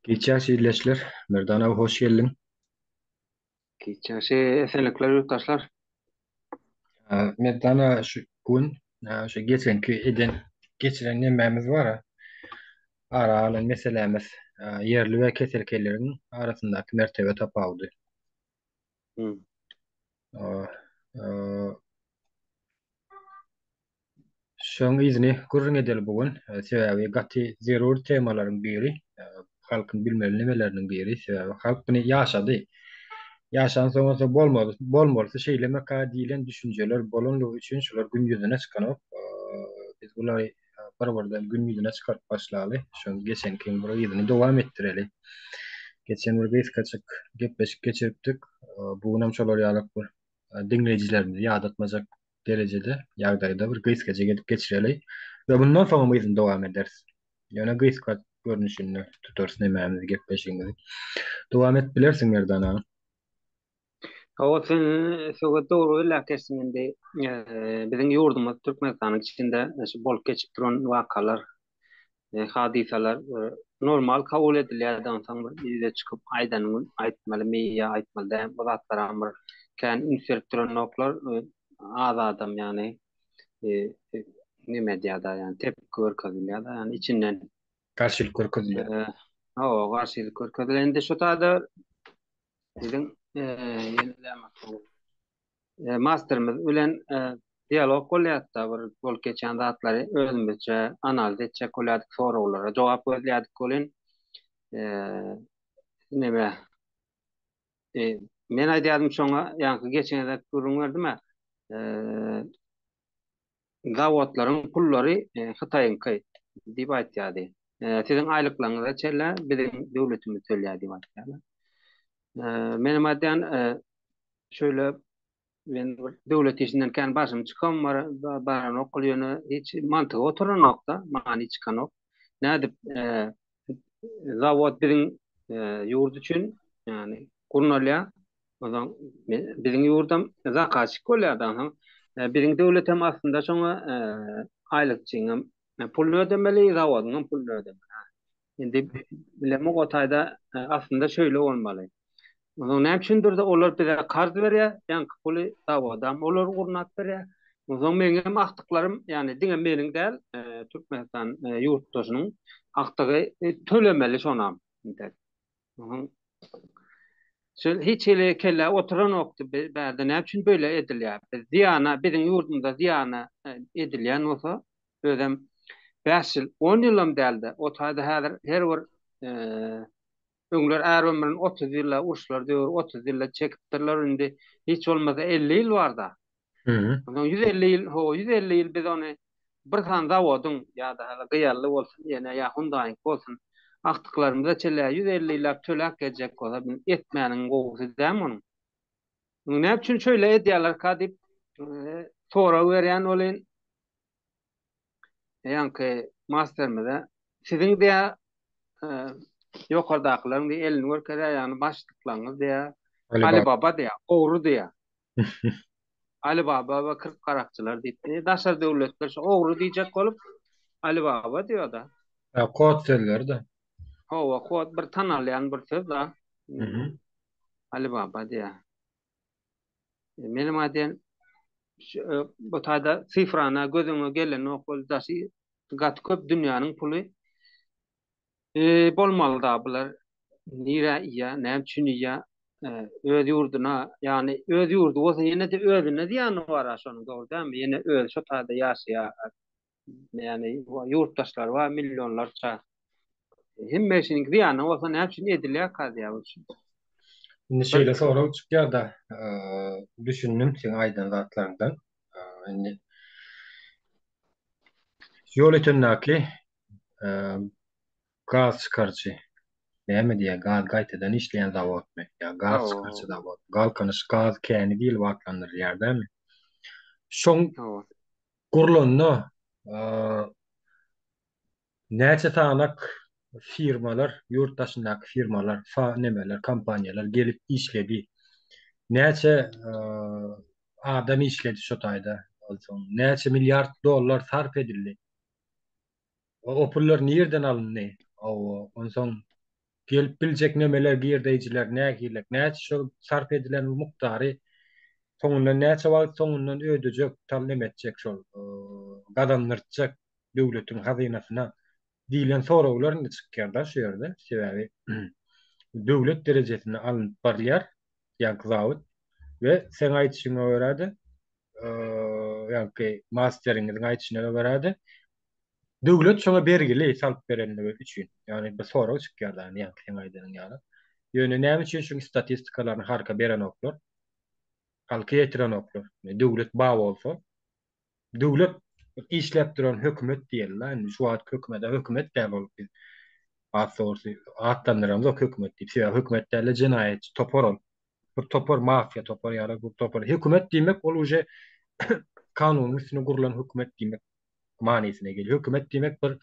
Giç ýagşy ildeşler. Merdan aga hoş geldiň. Giç ýagşy esenlikler ýurtdaşlar. Merdan aga şu gün şu geçenki eden geçiren nemämiz bar. Ara alan meselämiz ýerli we keselkeleriň arasyndaky mertebe tapawudy. Hmm. Şoň yzyny gürrüň edeli bu gün. Sebäbi gaty zerur temalaryň biri, halkyň bilmeli nemeleriniň biri. Sebäbi halk muny ýaşady. Ýaşansoň bolsa bolmaly, bolmalysy şeýlemeka diýlen düşünjeler bolanlygy üçin şular gün ýüzüne çykanok. Biz bulary bir-birden gün ýüzüne çykaryp başlaly. Şoň geçenkiň bir yzyny dowam etdireli. Geçen bir gysgajyk gepleşik geçiripdik. Bu günem şolar ýaly bir diňleýjilerimizi ýadatmajak derejede, ýagdaýda bir gysgaça edip geçireli we mundan soňam yzyny dowam ederis. Ýöne gysga görnüşinde tutarys nemämizi, gepleşigimizi. Dowam edip bilersiň Merdan aga. Hawa sen söhbet dogry belläp geçdiň indi biziň ýurdumyz Türkmenistanyň içinde şu bolup geçip duran wakalar hadysalar normal kabul edilýär onsoň bir ýüze çykyp aýdanyňy aýtmalymy ýa aýtmaly däl bu zatlaram bir kän üns berip duranoklar az adam ýagny neme edýär-de ýagny tepki görkezilýär-de ýagny içinden Garşylyk görkezilýär. Hawa garşylyk görkezilýär. Indi şu taýda biziň ýene Masterimiz bilen dialog bolýardy-da, bir bolup geçýän zatlary özümizçe analiz etjek bolýardyk, soraglara jogap gözleýärdik welin, neme, men aýdýardym şoňa, ýaňky geçen gezek gürrüň berdim-ä, zawodlaryň pullary Hytaýyňky diýip aýtýardy. Siziň aýlyklaryňyza çenli biziň döwletimiz tölýär diýip aýtýarlar. Menem aýdýan, şöyle men bir döwlet işinden kän başym çykam baranok ol ýöne hiç mantygy oturanok-da, many çykanok. Nädip zawod biziň ýurt üçin ýagny gurnalýar. Onsoň biziň ýurdam zakaçyk bolýar-da onsoň biziň döwletem aslynda şoňa aýlykçyňam puluny ödemeli, zawodyňam puluny ödemeli. Indi bilemok o taýda aslynda şeýle bolmaly. Onsoň näme üçindir-de olar bize karz berýär, ýaňky puly zawodam olar gurnap berýär. Onsoň meňem agtyklarym, ýagny diňe meniň däl, Türkmenistan ýurtdaşynyň agtygy tölemeli şonam. Onsoň şol hiç hili kellä oturanokdy bärde näme üçin beýle edilýär? Biz zyýana, biziň ýurdumyzda zyýana edilýän bolsa, özem bäş ýyl, on ýylam däl-de, o taýda häzir her bir Öňler är ömrüni 30 ýyla, uruşlar döwri 30 ýyla çekipdirler, indi hiç bolmasa 50 ýyl bar-da. Onsoň 150 ýyl, ho, 150 ýyl biz ony bir sany zawodyň ýa-da hali Gyýally bolsun ýene ýa Hundaýyňky bolsun, agtyklarymyza çenli 150 ýyllap töläp gezjek bolsa, etmäniň gowusy dämi onuň? Näme üçin şeýle edýärlerka diýip sorag berýän welin, Ýaňky masterimize siziň diýä ýokardakylaryň diýä elini görkezýär, ýagny başlyklaryňyz diýä Alibaba diýä, ogry diýä. Alibaba we 40 garakçylar diýip, daşary döwletler şu ogry diýjek bolup Alibaba diýýär-da. Ha, kod sözleri-de. Hawa, kod bir tanalýan bir söz-da. Alibaba diýä. Menem aýdýan bu taýda sifrana göz öňüne gelenok ol daşy gaty köp dünýäniň puly bolmaly da bular nirä iýýä näme üçin iýýä öz ýurduna ýagny öz ýurdy bolsa ýene-de özüne zyýany bar-a şonuň dogry dälmi ýene özi şo taýda ýaşaýa Ýagny ýurtdaşlary bar millionlarça. Hemme işiniň zyýany bolsa näme üçin edilýärka diýýär bu üçin. Indi şeýle sorag çykýar-da, düşündim seň aýdan zatlaryňdan. Indi Ýolötendäki gaz çykaryjy näme diýýär, gaz gaýtadan işleýän zawodmy ýa gaz çykaryjy zawod, Galkynyş gaz käni diýlip atlandyrylýar dälmi? Şoň Gurlanda näçe sanak firmalar, ýurt daşyndaky firmalar, fa nemeler, kompaniýalar gelip işledi. Näçe adam işledi şo taýda. Onsoň näçe milliard dollar sarp edildi. O pullar nirden alyndy? Hawa, onsoň. Gelip biljek nemeler, girdeýjiler nähili, näçe şol sarp edilen mukdary soňundan näçe wagt soňundan ödejek, tal neme etjek şol gazandyrtjak döwletiň hazynasyna diýlen soraglar indi çykýar-da şu ýerde. Sebäbi döwlet derejesinde alnyp barylýar ýaňky zawod we seň aýdyşyňa görä-de ýaňky masteriňiziň aýdyşyna görä-de Döwlet şoňa bergili salyp berenligi üçin. Ýagny bir sorag çykýar da, ýaňky seň aýdanyň ýaly. Ýöne näme üçin şuň statistikalaryny halka berenoklar? Halka ýetirenoklar. Döwlet bar bolsa, döwlet işläp duran hökümet diýeli-la, indi şu wagtky hökümet-ä hökümet däl ol biz has dogrusy atlandyramzok hökümet diýip. Sebäbi hökümet däl-de jenaýatçy topar ol. Bir topar mafiýa topar ýaly bir topar. Hökümet diýmek ol uje kanunyň üstüne gurlan hökümet diýmek. manysyna gelýär. Hökümet diýmek bir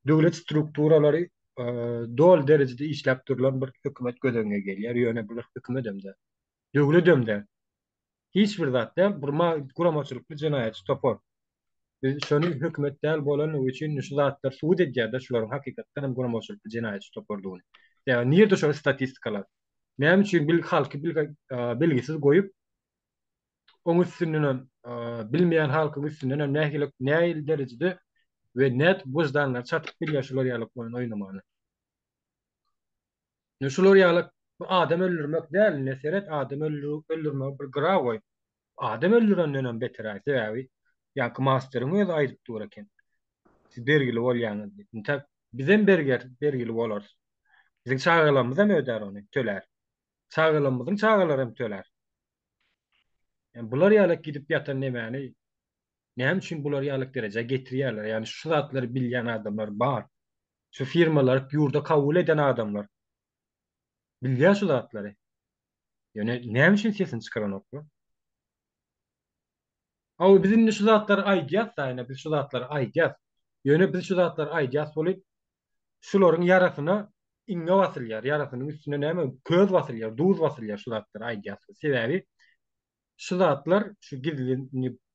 döwlet strukturalary doly derejede işläp durulan bir hökümet göz öňüne gelýär. Ýöne bular hökümet hem däl. Döwlet hem däl. Hiç bir zat däl. Bir guramaçylykly jenaýatçy topar. Biz şony hökümet däl bolanlygy üçin şu zatlar subut edýär-de şularyň hakykatdan hem guramaçylykly jenaýatçy topardygyny. Ýa nirde şol statistikalar? Näme üçin bil halky bilgisiz goýup Oň üstündenem bilmeýän halkyň üstündenem nähili nähili derejede we nädip wyždanlary çatyp bilýär şular ýaly oýun oýnamany. Ýa şular ýaly adam öldürmek däl, ine seret adam öldürmegi bir gyra goý. Adam öldürendenem beter-aý, sebäbi ýaňky masteriň özi aýdyp dur eken. Siz bergili bolýaňyz diýip. Intäk bizem berger, bergili bolarys. Biziň çagalarymyzam ödär ony, tölär. Çagalarymyzyň çagalary hem tölär. Yani bular ýaly gidip ýatan nemäni näme üçin bular ýaly derejä getirýärler? Yani şu zatlary bilýän adamlar bar. Şu firmalary ýurda kabul eden adamlar bilýär şu zatlary. Ýöne näme üçin sesini çykaranoklar? Aw biz indi şu zatlary aýdýas da, ýöne biz şu zatlary aýdýas. Ýöne biz şu zatlary aýdýas bolup şularyň ýarasyna iňňe basylýar, ýarasynyň üstüne näme köz basylýar, duz basylýar şu zatlary aýdýas. Sebäbi şu zatlar şu gizlin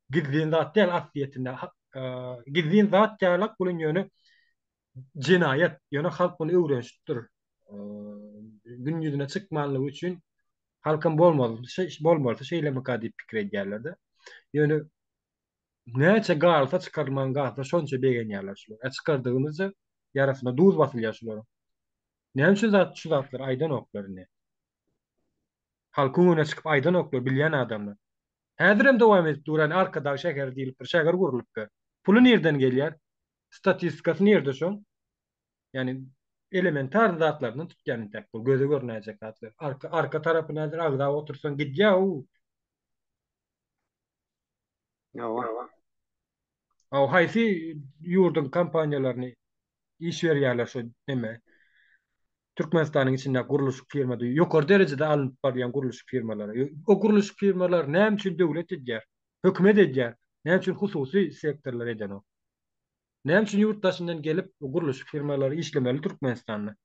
gizlin zat däl aslyýetinde gizlin zat ýalak bulan ýöne jenaýat, ýöne halk muny öwrenişipdir. Gün ýüzüne çykmanlygy üçin halkam bolmaly, bolmalysy şeýlemika diýip pikir edýärler-de. Ýöne näçe galsa çykarylman galsa şonça begenýärler şular. E çykardygymyzça ýarasyna duz basylýar şularyň. Näme üçin zat şu zatlary aýdanoklar indi? Halkyň öňüne çykyp aýdanoklar bilýän adamlar. Häzirem dowam edip dur, ýani Arkadag şäheri diýlip bir şäher gurlupdyr. Puly nirden gelýär? Statistikasy nirde şoň? Ýani elementar zatlardan tutýan intäk bu göze görünäýjek zatlar. Arka arka tarapyny häzir agzap otursaň gidýär u. Ýowa. Aw haýsy ýurduň kompaniýalaryny iş berýärler şu neme? Türkmenistanyň içinde gurluşyk firmada ýokary derejede alnyp barylýan gurluşyk firmalary. O gurluşyk firmalary näme üçin döwlet edýär? Hökümet edýär. Näme üçin hususy sektorlar edenok? Näme üçin ýurt daşyndan gelip gurluşyk firmalary işlemeli Türkmenistanda?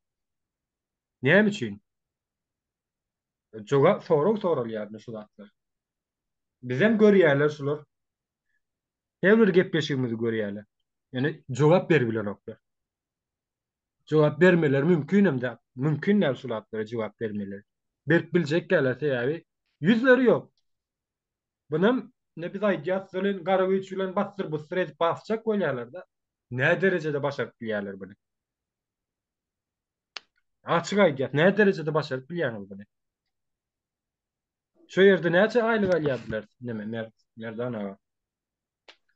Näme üçin? Jogap sorag soralýar şu zatlar. Bizem görýärler şular. Her bir gepleşigimizi görýärler. Ýöne jogap berip bilenoklar. Jogap bermeleri mümkin hem däl. Mümkin däl şu zatlara jogap bermeleri. Berip biljekkäler sebäbi ýüzleri ýok. Bunam ne biz aýdýas welin gara güýç bilen bassyr-bussyr edip basjak bolýarlar-da. Nä derejede başaryp bilýärler buny? Açyk aýdýas, nä derejede başaryp bilýäňiz buny? Şu ýerde näçe aýlyk alýardylar neme Mer Merdan aga?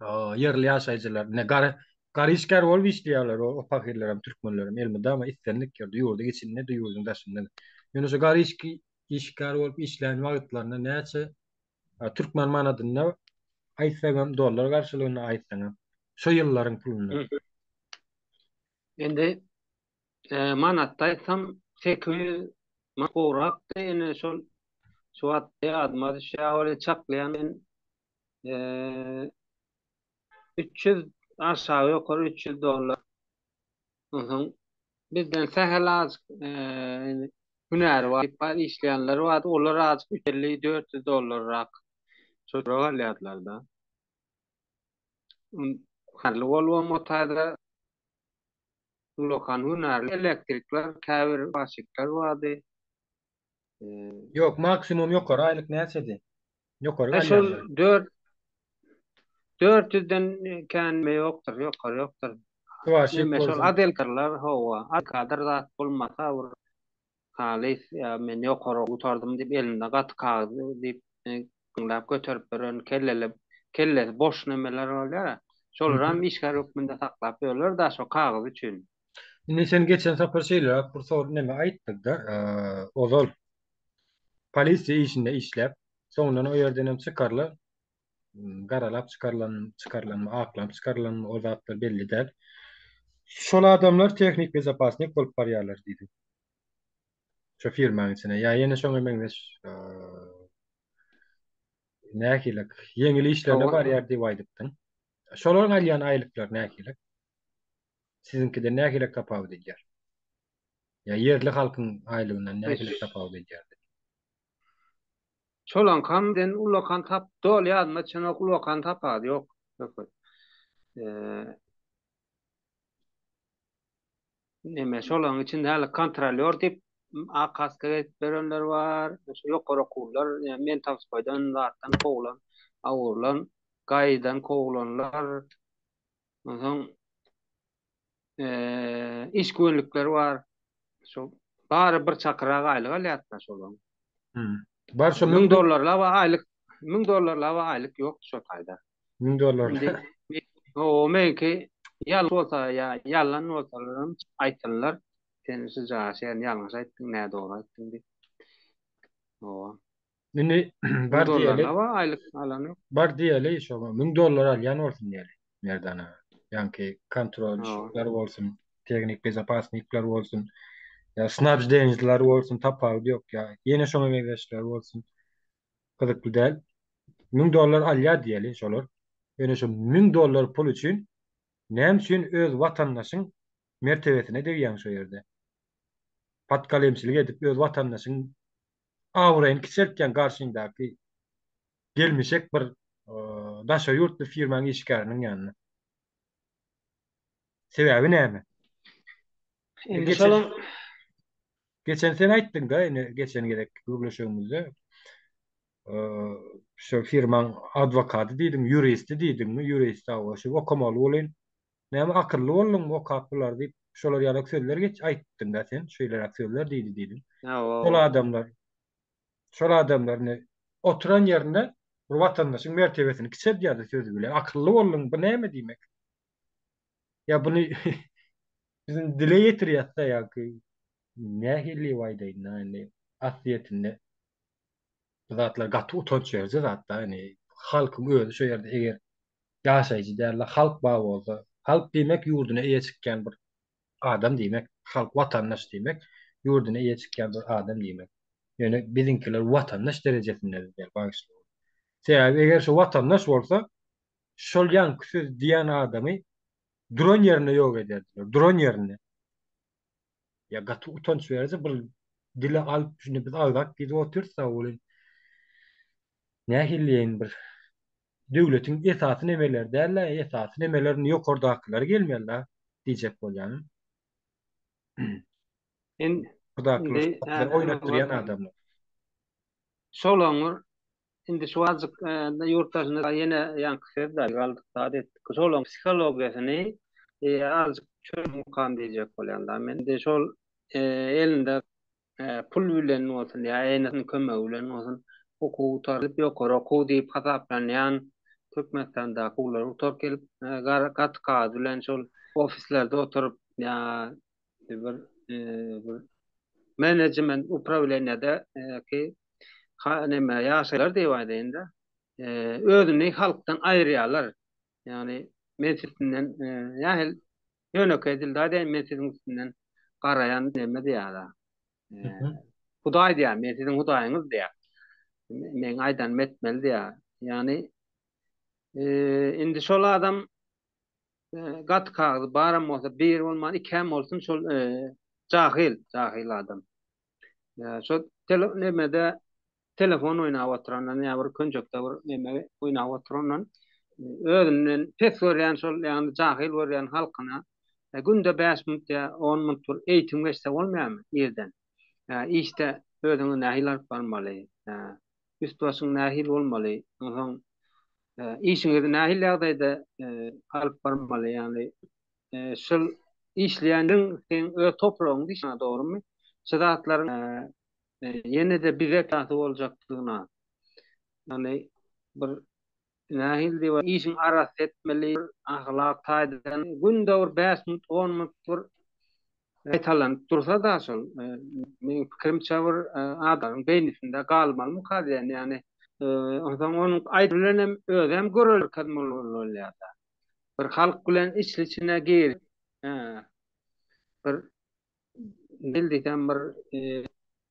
Aa, ýerli ýaşaýjylar ne gara gara işgär bolup işleýärler o, o pahyrlaram türkmenlerem elmydama islendik ýerde ýurduň içinde-de ýurduň daşynda-da. Ýöne şu gara işki işgär bolup işlän wagtlarynda näçe türkmen manadynda aýtsaňam dollar garşylygynda aýtsaňam şo ýyllaryň pulunda. Indi e, manatda aýtsam 800 manat gowrakdy. Indi şol şu wagt ýadyma düşýär, ol çaklaýan men e, 300 aşagy ýokary 300 dollar. Onsoň bizden sähel azjyk hünäri bar, işleýänler bardy, olar azjyk 350-400 dollarrak şorak alýardylar-da. Hünärli bolubam o taýda. Ullakan hünärli elektrikler, käbir başyklar bardy. Ýok, maksimum ýokary aýlyk näçedi? Ýokary E şol galýanlar. 4 400-den känme ýokdur, ýokary ýokdur. Swaşik Neme şol bolsun. adelkarlar hawa, kadyr zat bolmasa bir halys ýa men ýokary gutardym diýip elinde gaty kagyz diýip diňläp göterip ýören kelleli kellesi boş nemeler bolýar. Şolaram işgär hökmünde saklap ýörler da şo kagyz üçin. Indi sen geçen sapar şeýleräk bir sor neme aýtdyňda, ozal polisiýa işinde işläp, soňundan o ýerden hem çykarylan, garalap çykarylan, çykarylanmy, aklap çykarylanmy o zatlar belli däl. Şol adamlar tehnik bezopasnik bolup barýarlar diýdiň. Şo firmaň içine. Ýa ýene şoňa meňzeş nähili ýeňil işlerine barýar diýip aýdypdyň. Şolaryň alýan aýlyklary nähili? Siziňkiden nähili tapawut edýär? Ýa ýerli halkyň aýlygyndan nähili tapawut edýär? Şolaňkam den ullakan tap doly ýadyma düşenok ullakan tapawudy ýok. Söhbet. Neme şolaň içinde häli kontrolýor diýip ak kaska geýip berenler bar. Şu ýokary okuwlar, mentowskoýdan zatdan kowlan, awurlan, gaýdan kowlanlar. Onsoň iş güvenlikleri bar. Şu bary bir çakyrak aýlyk alýarlar şolaň. Hmm. Bar şu 1000 dollarlap aýlyk, 1000 dollarlap aýlyk ýok şo taýda. 1000 dollar. Indi o meňki ýalan bolsa ýa ýalan bolsalaram aýtsynlar. Sen şu jaýa ýalňyş aýtdyň, nädogry aýtdyň diýip. Owa. Indi bar diýeli. Aýlyk alany. Bar diýeli şoňa 1000 dollar alýan bolsun diýeli. Merdan aga. Ýaňky kontrolçyklar bolsun, tehnik bezopasnikler bolsun, ýa snabždenjiler bolsun, tapawudy ýok ýa ýene şoňa meňzeşler bolsun. Gyzykly däl. 1000 dollar alýar diýeli şolar. Ýöne şu 1000 dollar pul üçin näme üçin öz watandaşyň mertebesine degýäň şo ýerde? Patkalemçilik edip öz watandaşyň abraýyny kiçeltýäň garşyňdaky gelmişek bir daşary ýurtly firmaň işgäriniň ýanynda. Sebäbi näme? Indi geçen, şolam geçen sen aýtdyň-da, indi geçen gezek gürleşigimizde şu firmaň adwokady diýdiň, ýuristi diýdiňmi, ýurist hawa, şu okamaly welin näme akylly bolduňmy okap bular diýip, şolar ýaly sözler geç aýtdyň-da sen, şeýleräk sözler diýdi diýdiň. Şol adamlar şol adamlar indi oturan ýerinde bir watandaşyň mertebesini kiçeldýärdi sözi bilen. Akylly bolduň, bu näme diýmek? Ýa buny biziň dile ýetirýäs-de ýa-ki nähili diýip aýdaýyn-da indi aslyýetinde bu zatlar gaty utanç beriji zat-da indi halkyň özi şo ýerde eger ýaşaýjy däl-de halk bar bolsa, halk diýmek ýurduna eýe çykýan bir adam diýmek, halk watandaş diýmek, ýurduna eýe çykýan bir adam diýmek. Ýöne biziňkiler watandaş derejesinde däl, bagyşla. Sebäbi eger şo watandaş bolsa, şol ýaňky söz diýen adamy duran ýerinde ýok ederdiler. Duran ýerinde. Ýa gaty utanç beriji bir dile alyp şuny biz agzap gidip otyrys da welin nähili diýeýin bir döwletiň esasy nemeleri däl-de esasy nemelerini ýokardakylar gelmeli-da diýjek bolýanym. Indi oýnatdyrýan adamlar. Şolaňyr Indi şu azjyk ýurt daşynda ýene ýaňky söz da galdyk zat etdik. Şolaň psihologiýasyny azjyk çözmukam diýjek bolýan da. Men indi şol elinde pul bilen bolsun ýa enesiniň kömegi bilen bolsun okuw gutaryp ýokary okuw diýip hasaplanýan Türkmenistandaky okuwlary gutaryp gelip gaty kagyz bilen şol ofislerde oturyp ýa bir bir menejment uprawleniýede ki ha neme ýaşaýarlar diýip aýdaýyn-da. Özüni halkdan aýyrýarlar. Ýagny men sizinden nähili ýönekeý dilde aýdaýyn, men siziň üstünden garaýan neme diýýär. Hudaý diýýär, men siziň hudaýyňyz diýýär. Meň aýdanymy etmeli diýýär. Ýagny indi şol adam gaty kagyzy baram bolsa, bir bolman ikäm bolsun şol jahyl, jahyl adam. Şo tele nemede telefon oýnap oturandan ýa bir künjekde bir neme oýnap oturandan özünden pes görýän şol ýagny jahyl görýän halkyna. Günde 5 minut ýa 10 minut bir eýitim geçse bolmaýarmy irden? Işde özüňi nähili alyp barmaly? Üst-başyň nähili bolmaly? Onsoň işiňizi nähili ýagdaýda alyp barmaly? Ýagny şol işleýäniň seň öz topragyň diýşiň dogrumy? Şu zatlaryň ýene-de bize peýdasy boljakdygyna, ýagny bir nähili diýip işiň arassa etmeli, ahlak taýdan günde bir 5 minut, 10 minut bir gaýtalanyp dursa-da şol meň pikirimçe bir adamyň beýnisinde galmalymyka diýen, ýagny onsoň onuň aýdy bilen hem özem görel bolýar-da. Bir halk bilen içli-içine girip, bir dil diýsem bir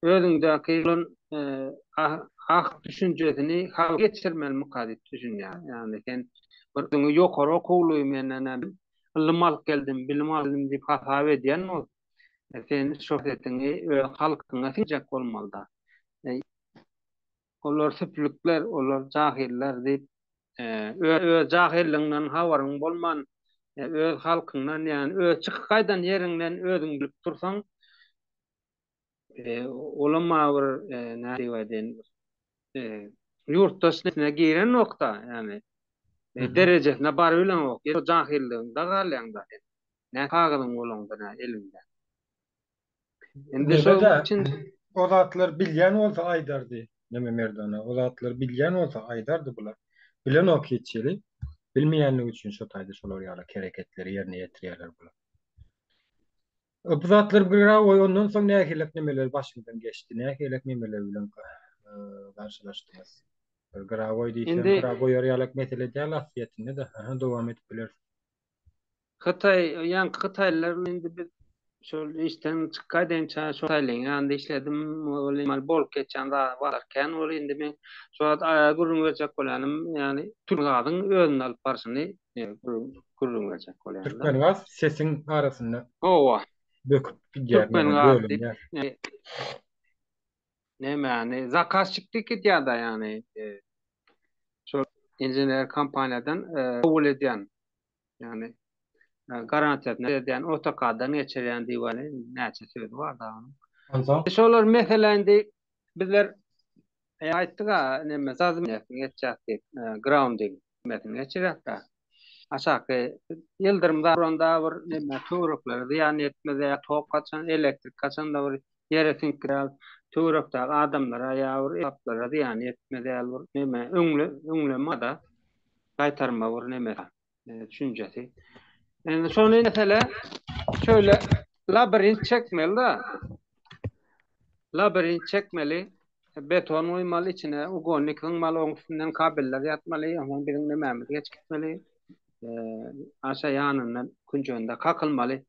özüňdäki bolan ah düşünjesini halka geçirmelimika diýip düşünýän. Ýagny sen bir özüňi ýokary okuwly menden ylym alyp geldim, bilim aldym diýip hasap edýän bolsaň, sen şo sesiňi öz halkyňa siňdirjek bolmaly-da. Olar süplükler, olar jahyllar diýip, öz jahyllygyňdan habaryň bolman, öz halkyňdan, ýagny öz çykyp gaýdan ýeriňden özüň bilip dursaň, olam maňa bir näme diýip aýdaýyn, ýurtdaş nesline girenok-da, ýagny derejesine barybileňok, ýa jahyllygyňda galýaň-da sen. Nä kagyzyň bolanda, nä eliňde. Indi şo üçin o zatlar bilýän bolsa aýdardy. Neme Merdana, o zatlar bilýän bolsa aýdardy bular. Bilenok hiç hili. Bilmeýänligi üçin şo taýda şolar ýaly hereketleri ýerine ýetirýärler bular. Bu zatlar bir gyra goý, ondan soň nähilek nemeler başyňdan geçdi, nähilek nemeler bilen garşylaşdyňyz? Bir gyra goý diýsem, gyra goýar ýalak mesele däl aslyýetinde-de. Aha, dowam edip bilersiň. Hytaý, ýaňky hytaýlylar bilen indi biz şol işden çykaýdynça şol hytaýlyň ýanynda işledim. Ol indi bolup geçýän zat bar kän ol indi men şu wagt gürrüň berjek bolýanym, ýagny Türkmengazyň özüni alyp barşyny gürrüň berjek bolýan. Türkmengaz sesiň arasynda Hawa. böküp gidýär, Türkmengaz diýip nämäni zakazçyk diýip gidýär-de ýagny şol inžener kompaniýadan kabul edýän Ýagny garantiýasyny edýän, OTK-dan geçirýän diwany näçe sözi bar da onuň. Onsoň? Şolar mesele indi bizler aýtdyk-a neme zazmyýetini geçýäs diýip, grounding nemesini geçirýäs-de. Aşaky ýyldyrym uranda bir neme töwereklere zyýan ýetmez ýa tok gaçan, elektrik gaçanda bir ýere siňip gider, töwerekdäki adamlara ýa bir etraplara zyýan ýetmez ýaly bir neme öňle öňleme-de gaýtarma bir neme. Düşünjesi. Indi şony mesele şöyle labirint çekmeli da. Labirint çekmeli. Beton guýmaly içine, ugonnik zyňmaly, oň üstünden kabeller ýatmaly, ondan biziň nemämiz geçip gitmeli. Aşa ýanyndan künjeginde kakylmaly.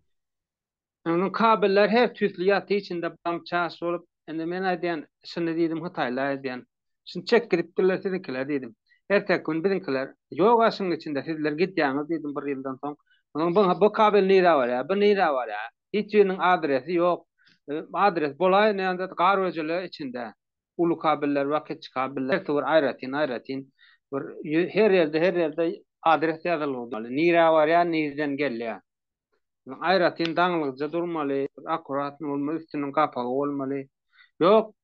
Onuň kabeller her tüýsli ýaty içinde bam çaş bolup, indi men aýdýan, şuny diýdim hytaýla aýdýan. Şuny çekgidipdirler siziňkiler diýdim. Erteki gün biziňkiler, ýog-a şunuň içinde sizler gidýäňiz diýdim bir ýyldan soň. Onuň bu bu kabel nirä barýar, bu nirä barýar? Hiç biriniň adresi ýok. Adres bolaý näme gar öjele içinde. Uly kabeller we kiçi kabeller hersi bir aýratyn aýratyn bir her ýerde her ýerde adres ýazylgy. Nirä barýar, nirden gelýär. Aýratyn daňlyja durmaly, akkuratny bolmaly, üstüniň gapagy bolmaly. Ýok,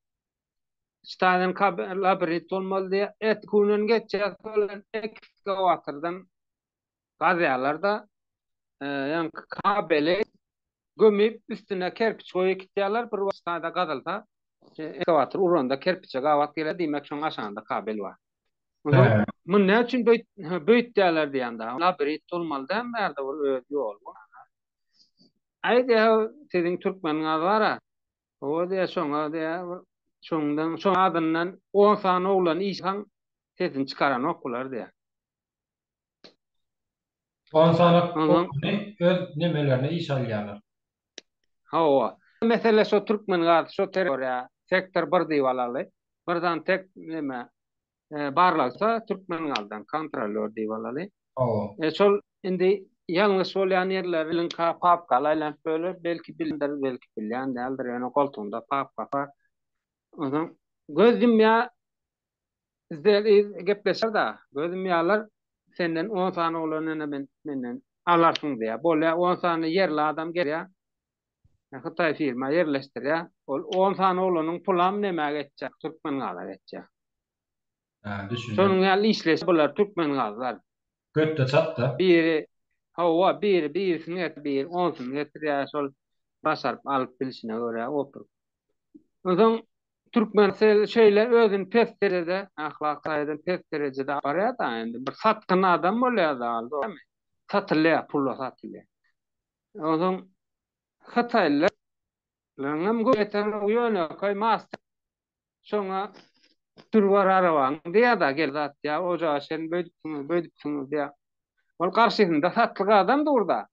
Staýdan labirint bolmaly diýýär. Et günden geçýär, solan ekskawatordan gazýarlar-da, ýaňky kabeli gömüp, üstüne kerpiç goýup gitýärler. Bir wagt staýda gazylsa, ekskawator uranda kerpiçe gabat geler, diýmek şoň aşagynda kabel bar. Muny näme üçin beýtýärler diýýän da. Labirint bolmaly däl bärde bir öz ýoly bar. Aý diýýär, siziň türkmeniňiz bar-a. Hawa diýýär, şoňa diýýär, şoňdan, şoň adyndan on sany oglan işan sesini çykaranok bular diýýär. On sany oglany öz nemelerine iş alýarlar. Hawa. Mesele şo Türkmengaz şo territoriýa sektor bir diýip alaly. Bir zan tek neme barlagça Türkmengazdan kontrolýor diýip alaly. Hawa. E şol indi ýalňyş bolýan ýerleri bilinka papkaly aýlanyp böler, belki bilendir, belki bilýän däldir, ýöne goltugynda papka bar. Onsoň göz ýumýar Bizde gepleşer da, gözüm ýalar, senden on sany oglan ene men menden. Alarsyň diýýär. Bolýar, on sany ýerli adam gelýär. Hytaý firma ýerleşdirýär. Ol on sany oglanyň pulam nämä geçýär? Türkmengaza geçýär. Hä, düşündim. Şonuň ýaly işleşip bular türkmengazlar. Götde çatda. Biri, hawa, biri birisini getir, biri onsuny getirýär, şol başaryp alyp bilşine görä oturyp. Onsoň türkmen şeýle özüni pes derejede, ahlak taýdan pes derejede alyp barýar-da indi. Bir satgyn adam bolýar-da, dogrymy? Satylýar, pula satylýar. Onsoň hytaýlylar hem göýetenok ýönekeý master şoňa sür bar arabaňy diýýär-de, gel zat diýýär, ojaga sen beýdipsiňiz, beýdipsiňiz diýýär. Ol garşysynda satlyk adam dur-da.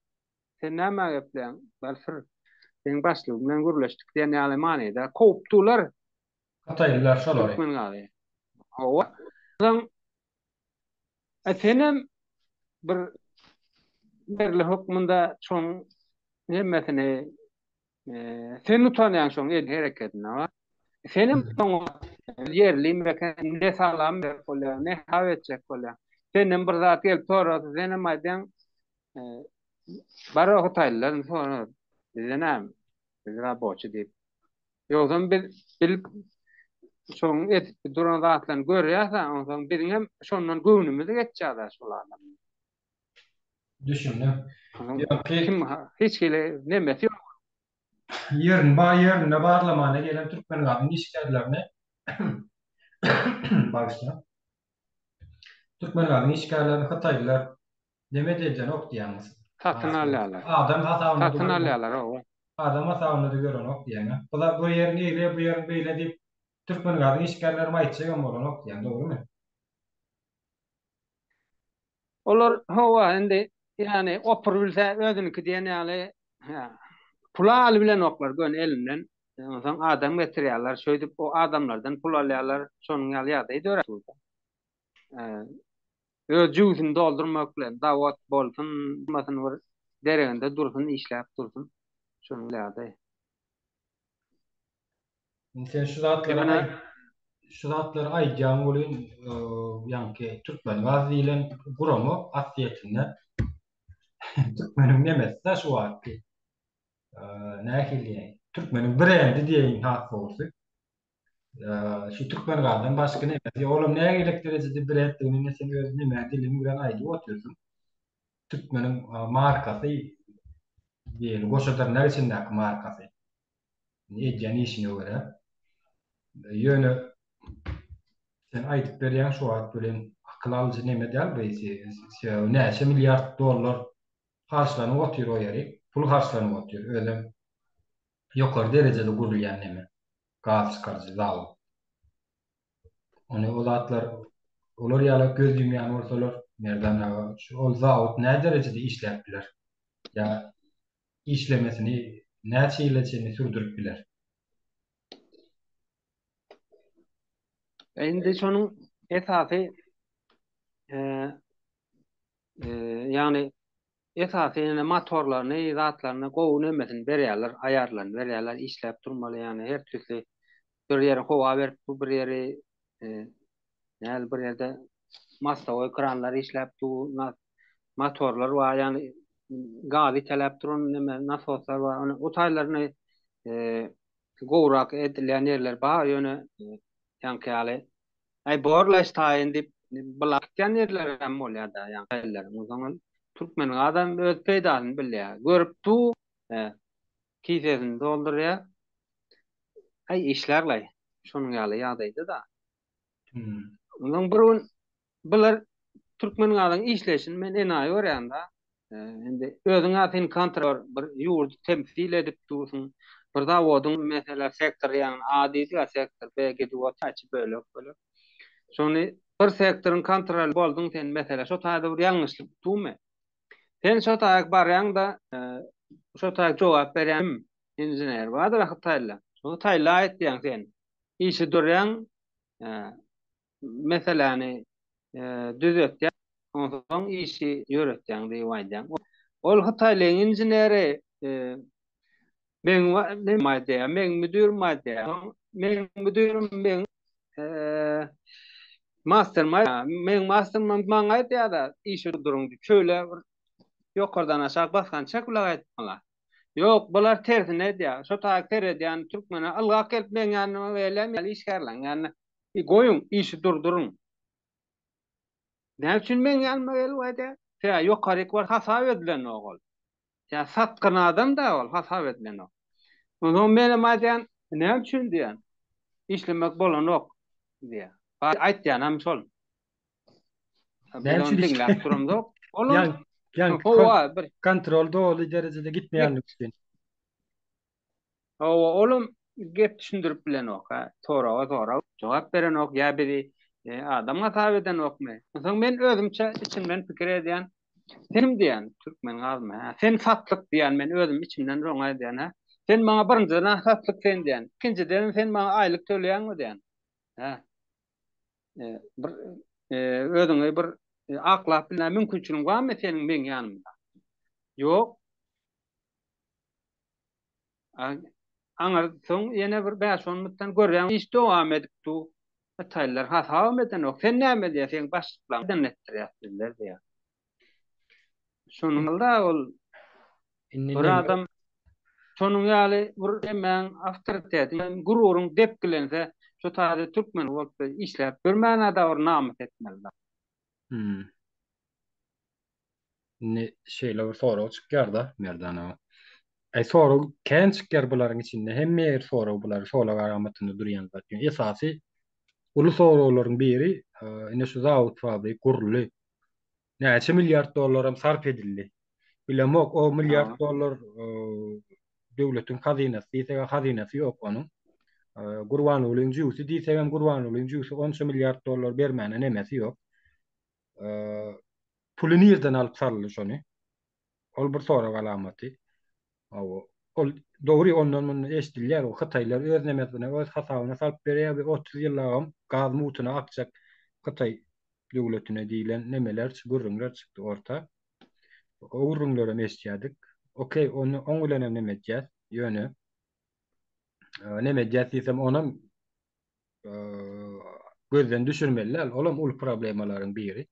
Sen nämä gepleýäň, bar sür. Seň başlygyň bilen gürleşdik diýen ýaly manyda kowupdylar. Hytaýlylar şolary. Türkmen gazy. Hawa. Onsoň E senem bir ýerli hökmünde şoň hemmesini e, sen utanýaň şoň el hereketine wa. Senem şoňa ýerli meken ne salam berip bolýar, ne hesap etjek bolýar. Senden bir zat gelip sorasa senem aýdýaň e, bar o hytaýlylar sora bize näme? Biz raboçy diýip. Ýogsam biz bilip şoň edip duran zatlaryny görýäs-ä, onsoň biziň hem şondan göwnümiz geçýär-dä şol adamdan. Düşündim. Ýa-ki Kim hiç hili nemesi ýok. Ýerini bar ýerinde barlamana gelen Türkmengazyň işgärlerini bagyşla. Türkmengazyň işgärlerini hytaýlylar Neme edenok diýýäňiz. Satyn alýarlar. Adam hasabynda Satyn alýarlar hawa. Adam hasabynda-da görenok diýýäň. Bu zat bu ýeriň eýle, bu ýeriň beýle diýip Türkmengazyň işgärlerem aýtjagam bolanok diýýäň, dogrymy? Olar hawa indi ýagny opur bilse özüniňki diýen ýaly pula alybilenoklar göni elinden. Onsoň adam getirýärler, şeýdip o adamlardan pul alýarlar. Şonuň ýaly ýagdaý döräp dur. Öz jübüsini doldurmak bilen zawod bolsun, bolmasyn bir dereginde dursun, işläp dursun. Şonuň ýaly. Indi sen şu zatlary Ýöne aý şu zatlary aýdýaň welin, ýaňky Türkmengaz diýlen gurama aslyýetinde türkmeniň nemesi-dä şu wagtky. Nähili diýeýin? Türkmeniň brendi diýeýin has dogrusy. Şu Türkmengazdan başga nemesi ýok. Olam nägilek derejede brenddigini ine sen öz neme diliň bilen aýdyp otyrsyň. Türkmeniň markasy diýeli, goşa dyrnak içindäki markasy. Edýän işine görä. Ýöne sen aýdyp berýäň şu wagt bilen akyl alyjy neme däl bu. Sebäbi näçe milliard dollar harçlanyp otyr o ýeri. Pul harçlanyp otyr. Özem ýokary derejede gurulýan neme, gaz çykaryjy zawod. Ony o zatlar olar ýaly göz ýumýan bolsalar, Merdan aga, şu ol zawod nä derejede işläp biler? Ýa işlemesini näçe ýyla çenli sürdürip biler? Indi şonuň esasy e, e, ýagny Esasy ýene motorlaryny, zatlaryny gowy nemesini berýärler, aýarlaryny berýärler, işläp durmaly ýagny her tüýsli bir ýeri howa berip dur, bir ýeri näl bir ýerde mastowoý kranlar işläp dur, motorlar bar, ýagny gazy iteläp duran neme nasoslar bar. Ony o taýlaryny gowrak edilýän ýerler bar, ýöne ýaňky ýaly Aý borlaş taýyn diýip bylap gitýän ýerleri hem bolýar-da, ýaňky elleriň. Onsoň ol türkmeniň adam öz peýdasyny bilýär. Görüp du, kisesini doldurýar. Aý işlärlaý. Şonuň ýaly ýagdaýda-da. Onsoň bir gün Bular Türkmengazyň işleýşini men enaýy görýän-da. Indi özüň-ä sen kontrol bir ýurdy temsil edip dursuň. Bir zawodyň meselem sektor ýagny A diýdik-ä sektor B gidip otyr içi bölek-bölek. Şony bir sektoryň kontroly bolduň sen meselem şo taýda bir ýalňyşlyk dumy? Sen şo taýak barýaň-da şo taýak jogap berýän kim? Inžener bardyr hytaýly. Şo hytaýla aýtýaň sen. Işi durýaň meseläni düzetýär, onsoň işi ýöretýäň diýip aýdýaň. Ol hytaýlyň inženeri meň näme aýdýar, meň müdirim aýdýar. Meň müdirim meň masterim aýdýar. Meň masterim maňa aýdýar-da, işi duruň diýip. Şeýle bir. Ýokardan aşak basgançak bilen gaýtmaly. Ýok, bular tersine edýär. Şo taýy seredýän türkmene ylgap gelip meň ýanyma gelýän ýaly işgärleriň ýanyna. Goýuň, işi durduryň. Näme üçin meň ýanyma gelip aýdýar? Sebäbi ýokaryk bar hasap edilenok ol. Ýa satgyn adam da ol hasap edilenok. Onsoň menem aýdýan, näme üçin diýýän. Işlemek bolanok diýýär. Aýtýanam şol. Näme üçin diňläp duramzok. Olam ýa howa bir kontrol doly derejede gitmeýänligi üçin. Hawa, olam gep düşündirip bilenok, ha. Soraga sorag jogap berenok ýa bizi e, adam hasap edenokmy? Onsoň men özümçe içimden pikir edýän, sen diýen türkmen gazmy, ha? Sen satlyk diýen men özüm içimden şoňa aýdýan, ha. Sen maňa birinjiden satlyk sen diýen, ikinjiden sen maňa aýlyk töleýäňmi diýen. Ha. E, bir e, özüňi bir e, aklap bilmä mümkinçiligiň barmy seniň meň ýanymda? Ýok. Aňyr soň ýene bir bäş-on minutdan görýäň iş dowam edip dur. Hytaýlylar hasabam edenok. Sen näme diýýär, seň başlyklaň etdirýär bizler diýýär. Şonuň da ol Indi bir adam şonuň ýaly bir emäň awtoritetiň, gururyň depgilense, şu taýda türkmen bolup işläp ýörmän-ä da bir namys etmeli. Hmm. Indi şeýle bir sorag çykýar-da, Merdan aga. Aý sorag kän çykýar bularyň içinde. Hemme ýer sorag bular, sorag alamatynda durýan zat. Ýöne esasy uly soraglaryň biri, ine şu zawod fabrik guruldy. Näçe milliard dollaram sarp edildi. Bilemok, o milliard dollar döwletiň hazynasy diýsek, hazynasy ýok onuň. Gurbangulyň jübüsi diýsegem, Gurbangulyň jübüsi onça milliard dollar bermäne nemesi ýok. Puly nirden alyp saldy şony? Ol bir sorag alamaty. Hawa, ol dogry ondan mundan eşidilýär, o hytaýlar öz nemesine, öz hasabyna salyp berýär we 30 ýyllabam gaz mutuna akjak Hytaý döwletine diýlen nemeler, gürrüňler çykdy orta. O gürrüňlerem eşidýärdik. Okey, ony oň bilenem neme edýäs, ýöne neme edýäs diýsem, onam gözden düşürmeli däl. Olam uly problemalaryň biri.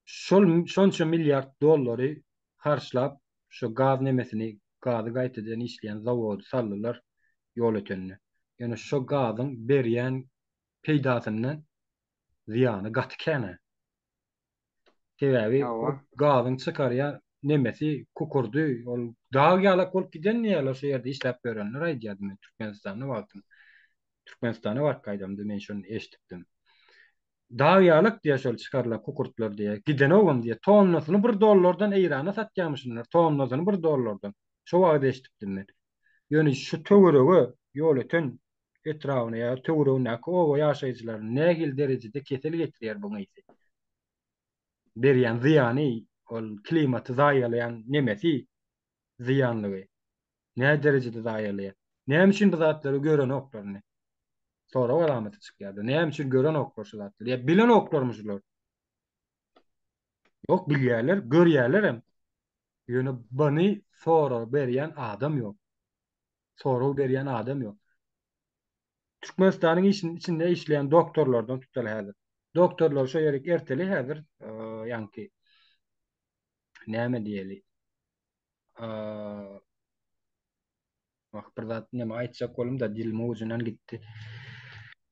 Şol şonça milliard dollary harçlap şu gaz nemesini, gazy gaýtadan işleýän zawody saldylar Ýolötende. Ýöne şo gazyň berýän peýdasyndan zyýany gaty kän-ä. Sebäbi o gazyň çykarýan nemesi, kukurdy, ol dag ýalak bolup giden diýýärler, şo ýerde işläp ýörenler aýdýardy men Türkmenistanda wagtym. Türkmenistana baryp gaýdamda men şony eşidipdim. Dag ýalak diýýär şol çykarylan kukurtlar diýýär. Gidenogam diýýär. Tonnasyny bir dollardan Eýrana satýarmyşynlar, tonnasyny bir dollardan. Şo wagt eşidipdim men. Ýöne şu töwerege Ýolöten etrabyna ýa töweregindäki oba ýaşaýjylaryna nähili derejede kesel getirýär bu ysy? Berýän zyýany, ol klimaty zaýalaýan nemesi, zyýanlygy nä derejede zaýalaýar? Näme üçin bu zatlary görenoklar indi? Sorag alamaty çykýar-da. Näme üçin görenoklar şu zatlary? Ýa bilenoklarmy şular? Ýok, bilýärler, görýärlerem. Ýöne buny sorag berýän adam ýok. Sorag berýän adam ýok. Türkmenistanyň işin içinde işleýän doktorlardan tutaly häzir. Doktorlar şo ýerik erteli häzir, ýaňky näme diýeli? Wah, bir zat näme aýtjak bolum-da dilimiň ujundan gitdi.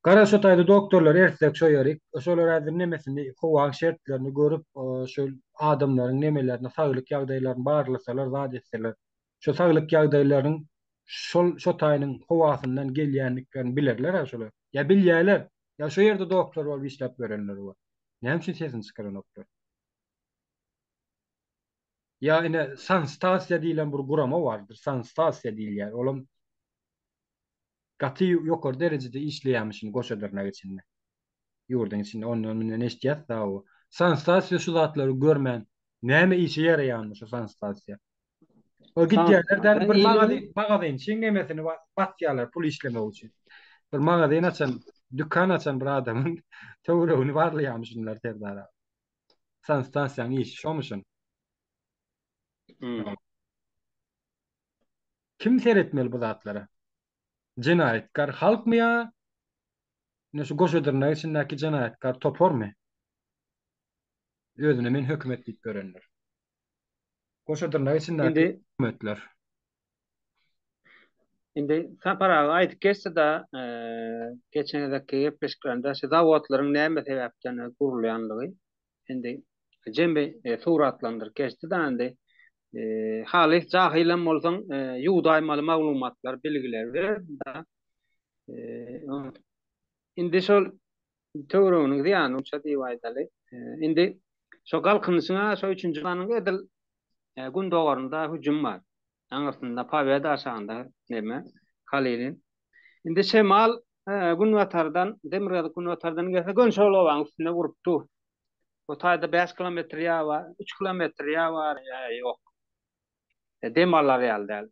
Gara şo taýda doktorlar ertsek şo ýerik. Şolar häzir nemesini, howaň şertlerini görüp, şol adamlaryň nemelerini, saglyk ýagdaýlaryny barlasalar, zat etseler. Şo saglyk ýagdaýlarynyň şol şo taýynyň howasyndan gelýändiklerini bilerler-ä şolar. Ýa bilýärler, ýa şo ýerde doktor bolup işläp ýörenler bar. Näme üçin sesini çykaranoklar? Ýa ine sanstasiýa diýlen bir gurama bardyr. Sanstasiýa diýilýär. Olam gaty ýokary derejede işleýärmişin goşa dyrnak içinde. Ýurduň içinde ondan mundan eşidýäs da o. Sanstasiýa şu zatlary görmän näme işe ýaraýanmy şu sanstasiýa? O gidýärler däl bir magazin, magazinçiň nemesini basýarlar pul işlemek üçin. Bir magazin açan, dükan açan bir adamyň töweregini barlaýarmyşynlar Serdar aga. Sanstansiýanyň işi şomuşyn. Hmm. Kim seretmeli bu zatlara? Jenaýatkar halkmy ýa ine şu goşa dyrnak içindäki jenaýatkar toparmy? Özüne men hökümet diýip ýörenler. Goşa dyrnak içindäki Indi hökümetler. Indi Sapar aga aýdyp geçdi-de, geçen gezekki gepleşiklerinde şu zawodlaryň näme sebäpden gurulýanlygy indi jemi suratlandyryp geçdi-de indi halys jahylam bolsaň ýuwdaýmaly maglumatlar, bilgiler berdi-de. Indi şol töwereginiň zyýany uça diýip aýdaly. Indi şo Galkynyşyň-a şo üçünji ganyň edil gündogarynda hüjüm bar. Aňyrsynda Pobeda aşagynda neme Kalinin. Indi şemal günbatardan, demirgazyk günbatardan gelse göni şol obaň üstüne urup dur. Bu taýda 5 kilometr ýa bar, 3 kilometr ýa bar, ýa ýok. Dem alar ýaly däl.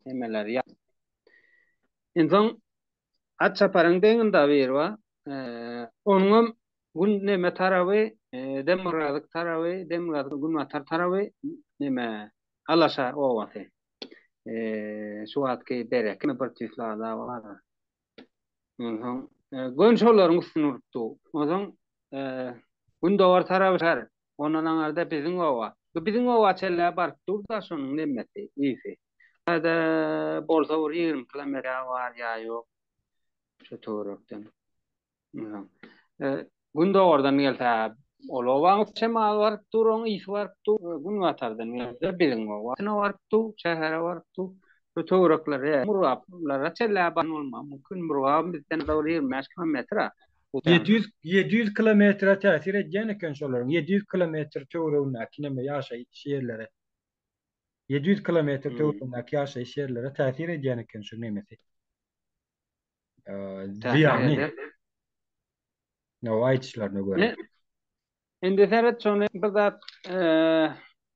Nemeler ýa. Onsoň At çaparyň deňinde biri bar. Onuňam gün neme taraby, demirgazyk taraby, demirgazyk günbatar taraby neme Alaşa obasy. Şu wagtky Bereke bir tüýsli ada bar. Onsoň göni şolaryň üstüne urupdy. Onsoň gündogar taraby şäher. Ondan aňarda biziň oba. Bu biziň oba çenli baryp dur-da şonuň nemesi, ysy. Ýa-da bolsa bir 20 kilometr bar ýa ýok. Şu töwerekden. Gündogardan gelse ol obaň şemaly baryp dur, oň ysy baryp dur. Günbatardan gelse biziň oba baryp dur, şähere baryp dur. Şu töwereklere, Murgaplara çenli baran bolmagy mümkin. Murgap bizden bir 25 kilometr. 700 700 kilometre täsir edýän eken şolaryň. 700 kilometr töweregindäki neme ýaşaýyş ýerleri. 700 kilometr Hmm. töweregindäki ýaşaýyş ýerlere täsir edýän eken şu nemesi. Täsir Zyýany. eder. No, aýdyşlaryna görä. Ne, indi seret şony bir zat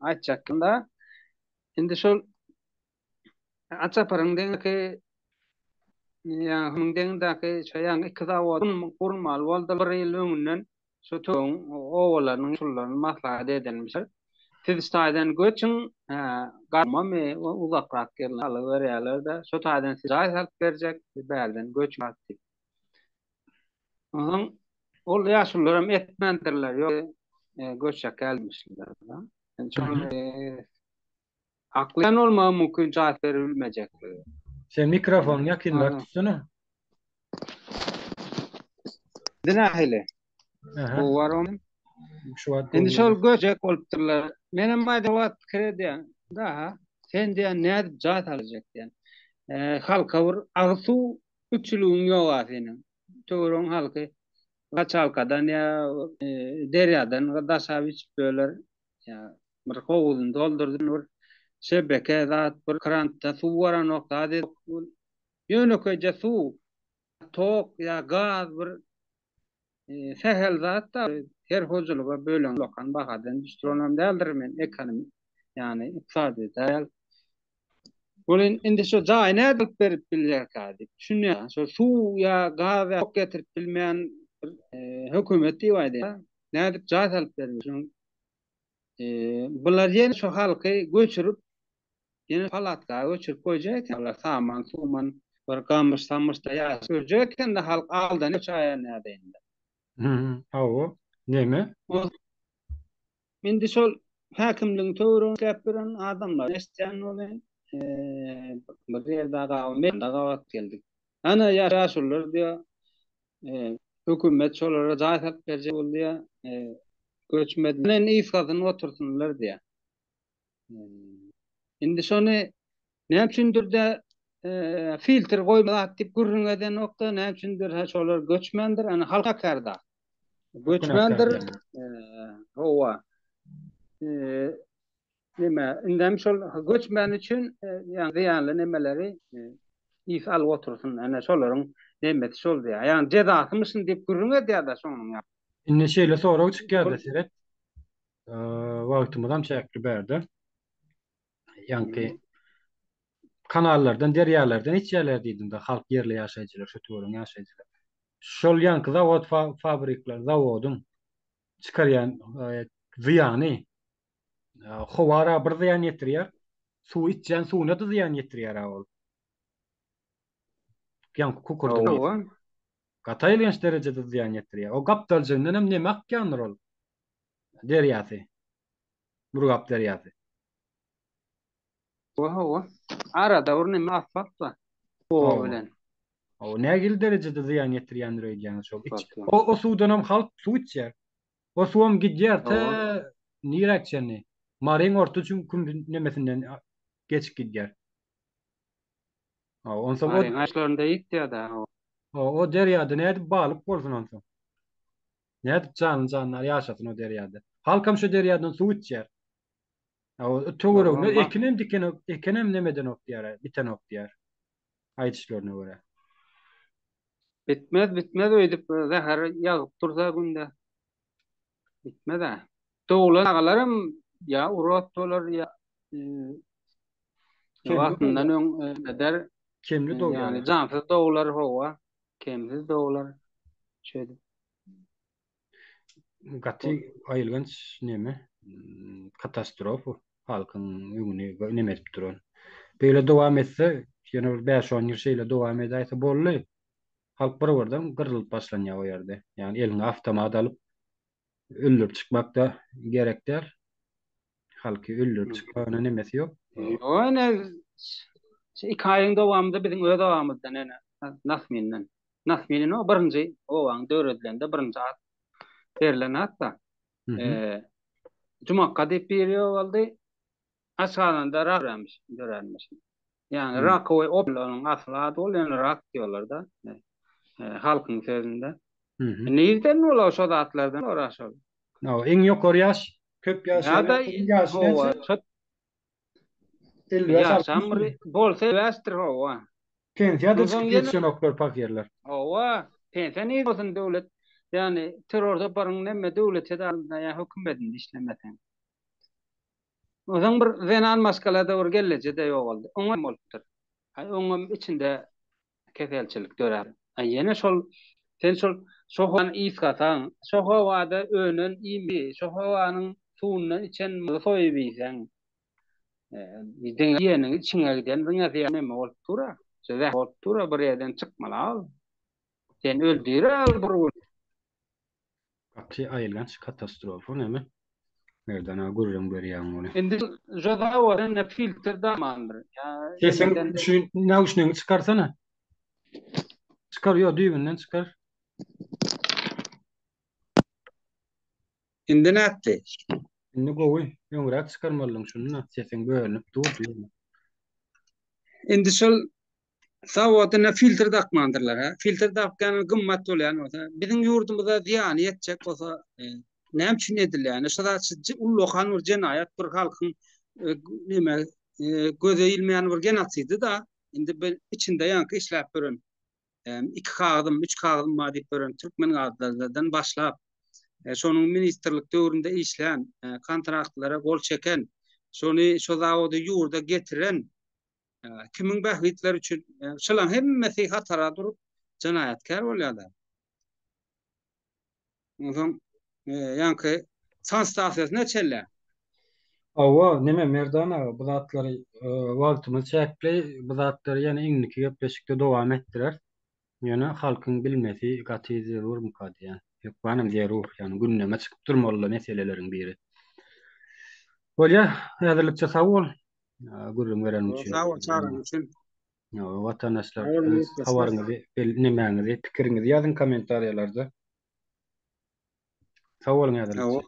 aýtjakdym da. Indi şol Atçaparyň deňki ýa-ni deňindäki şo ýaňy iki zawod gurmaly boldy bir ýyl öňünden şu töweregiň obalarynyň şullaryny maslahat edenmişler. Siz şu taýdan göçüň, garmamy uzakrak ýerine alyberýärler-de, şo taýdan size jaý salyp berjek, siz bärden göçüň diýip. Onsoň ol ýaşulularam etmändirler, ýok göçjek dälmişler. Aklaýan bolmagy mümkin jogap beribilmejekligi. Sen mikrofonyňy ýakynrak tutsana. Indi nähili? Gowy bar onuň. Şu wagt Indi şol göjek bolupdyrlar. Menem aýda wagt pikir edýän. Daha sen diýen nädip jaý saljak diýen. Halka bir agyz suw üpjüligiň ýok-a seniň. Töweregiň halky gaçalkadan ýa derýadan daşap içip ýörler. Ýa bir howuzyny doldurdy bir şebeke zat bir krantda suw baranok zat ýönekeýje suw tok ýa gaz bir sähel zat da her hojalyga bölen lokan bahadan düşdürenam däldir men ekonomi ýagny ykdysady däl. Welin indi şu jaýy nädip berip bilýärkä diýip düşünýän. Şu suw ýa gaz ýa tok getirip bilmeýän bir hökümet diýip aýdýar. Nädip jaý salyp berip şuň Bular ýene şu halky göçürip, ýene palatka göçürip goýjak eken. Bular saman, suman, bir gamyş, samyşda ýaşap ýörjek eken-de halk aldanyp çaýan ýagdaýynda. Hawa, neme? Indi şol häkimligiň töwereginde işläp ýören adamlar eşidýän bolýan. Bir ýerde gabat gabat geldik. Ana ýaşulular diýýär, hökümet şolara jaý salyp berjek boldy diýýär. Göçmeden yzgasyny otursynlar diýýär. Indi şony näme üçindir-de filtr goýma zat diýip gürrüň edenokda, näme üçindir ha şolar göçmändir, ýani halk akarda. Göçmändir. Hawa. Neme, indem şol göçmän üçin ýagny zyýanly nemeleri ys alyp otursyn. Ene şolaryň nemesi şol diýýär. Ýagny jezasymyşyn diýip gürrüň edýär-de şonuň ýaly. Indi şeýle sorag çykýar-da seret. Wagtymyzam çäkli bärde. Ýaňky kanallardan, derýalardan içýärler diýdiň-de, halk ýerli ýaşaýjylar, şu töweregiň ýaşaýjylary. Şol ýaňky zawod fabrikler, zawodyň çykarýan zyýany Howara bir zyýan ýetirýär. Suw içýän suwuna-da zyýan ýetirýär-ä ol. Ýaňky kükürdiň Hawa. Gaty elgenç derejede zyýan ýetirýär. O gapdaljygyndan hem neme akýandyr ol derýasy. Murgap derýasy. Hawa, hawa. Arada bir neme asfalt bar. Oba bilen. Hawa, nähili derejede zyýan ýetirýändir öýdýäňiz şol iç. O, o suwdanam halk suw içýär. O suwam gidýär tä niräk çenli? Maryň orta çüňküm nemesinden geçip gidýär. Hawa, onsoň o Maryň aşlarynda ýitýär-dä. Hawa, o derýada nädip balyk bolsun onsoň? Nädip janly-jandar ýaşasyn o derýada? Halkam şo derýadan suw içýär. O töwereginde ekinem dikenok, ekenem neme edenok diýýär, bitenok diýýär. Aýdyşlaryna görä. Bitmez, bitmez öýdüp zäher ýagyp dursa günde. Bitmez-ä. Doglan çagalaram ýa urod bolar ýa wagtyndan öň eder. Kemli dogýarlar. Ýagny jansyz doglar hawa, kemsiz doglar. Şeýdip. Gaty aýylganç neme katastrofa halkyň öňüni neme edip duran. Beýle dowam etse, ýene bir bäş-on ýyl şeýle dowam edäýse boldy. Halk bir birden gyrlyp başlanýar o ýerde. Ýagny eliňe awtomat alyp öldürip çykmak-da gerek däl. Halky öldürip çykmagyna nemesi ýok. Ýok ene şu iki aýyň dowamynda biziň öz obamyzdan ene Nasminden. Nasminin o birinji obaň döredilende birinji at berlen at-da. Jumakga diýip biri ýogaldy. Aşgazanda rak döränmiş, döränmiş. Ýagny rakowy opel onuň asyl ady ol, ýöne rak diýýärler-de. Halkyň sözünde. Nirden bolar şo zatlardan bolar şol. Iň ýokary ýaş Köp ýaşaýan ýaşy näçe? 55 Ýaşam bir bolsa 55-dir hawa. Pensiýa-da çykyp ýetişenoklar pahyrlar. Hawa, pensiýa nirde bolsun döwlet, ýagny terror toparyň neme döwlet edarasynda ýa hökümetinde işlemeseň. Onsoň bir zenan maşgalada bir gelneje-de ýogaldy. Oňa bolupdyr. Aý oňam içinde keselçilik dörär. A ýene şol sen şol şo howany ysgasaň, şo howada önen iými, şo howanyň suwundan içen maly soýup iýseň, diňe iýeniň içiňe giden diňe zyýan neme bolup dur-a, şo zäher bolup dur-a, bir ýerden çykmaly-a ol. Seni öldürer ol bir gün. Gaty aýylganç katastrofa neme. Merdan aga gürrüň berýäň muny. Indi şo zawod indi filtr damandyr. Sesiň şu nauşnigiňi çykarsana. Çykar ýok düýbünden çykar. Indi nätdi? Indi gowy. Öňräk çykarmalydyň şuny-da. Sesiň bölünip durdy ýöne. Indi şol Zawodyna filtr dakmandyrlar ha. Filtr dakýan gymmat bolýan bolsa, biziň ýurdumyza zyýany ýetjek bolsa, e, näme üçin edilýär? Ýani şu zat ullakan bir jenaýat bir halkyň e, neme e, göze ilmeýän bir genosidi da. Indi bir içinde ýaňky işläp ýören iki kagyzym, üç kagyzym bar diýip ýören türkmen gazlardan başlap, şonuň ministrlik döwründe işlän, kontraktlara gol çeken, şony şo zawody ýurda getiren Kimiň bähbitleri üçin şolaň hemmesi hatara durup jenaýatkär bolýarlar. Onsoň ýaňky sanstasiýasyna çenli. Hawa, neme Merdan aga, bu zatlary wagtymyz çäkli, bu zatlary ýene indiki gepleşikde dowam etdireris. Ýöne halkyň bilmesi gaty zerurmyka diýýän. Hökmanam zerur, ýagny gündeme çykyp durmaly meseleleriň biri. Bolýa, häzirlikçe sag bol. Gürrüň bereniň üçin. Sag bol çagyran üçin. Watandaşlar, öz habaryňyzy, nemäňizi, pikiriňizi ýazyň kommentariýalarda. Sag boluň häzirlikçe.